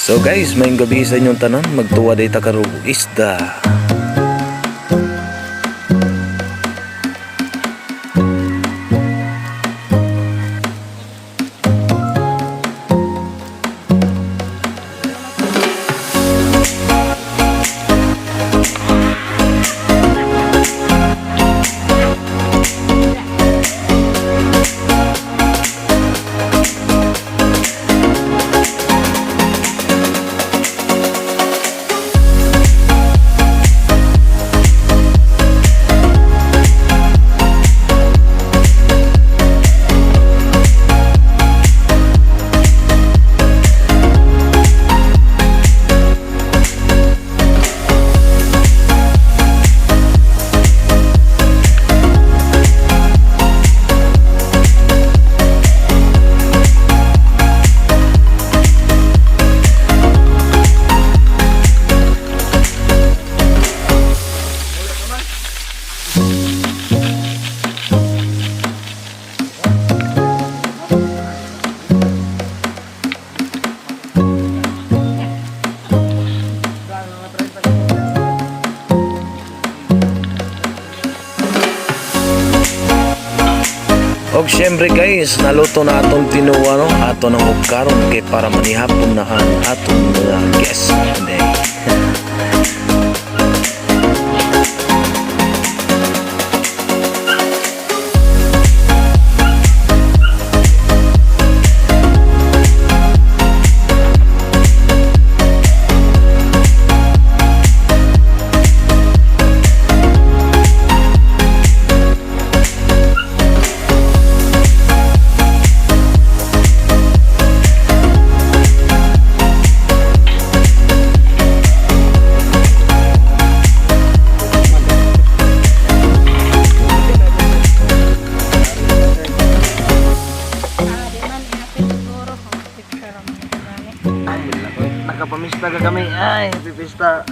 So guys, maayong gabi sa inyong tanan, magtuwa day ta karon og isda. Og syempre guys, naluto na atong tinuwa, no? Ato nang karon kay para manihapon na ang atong mga guest today. Ah, di man happy siguro kung picture ang mga gani. Nakapamista ka kami. Ay, happy pista.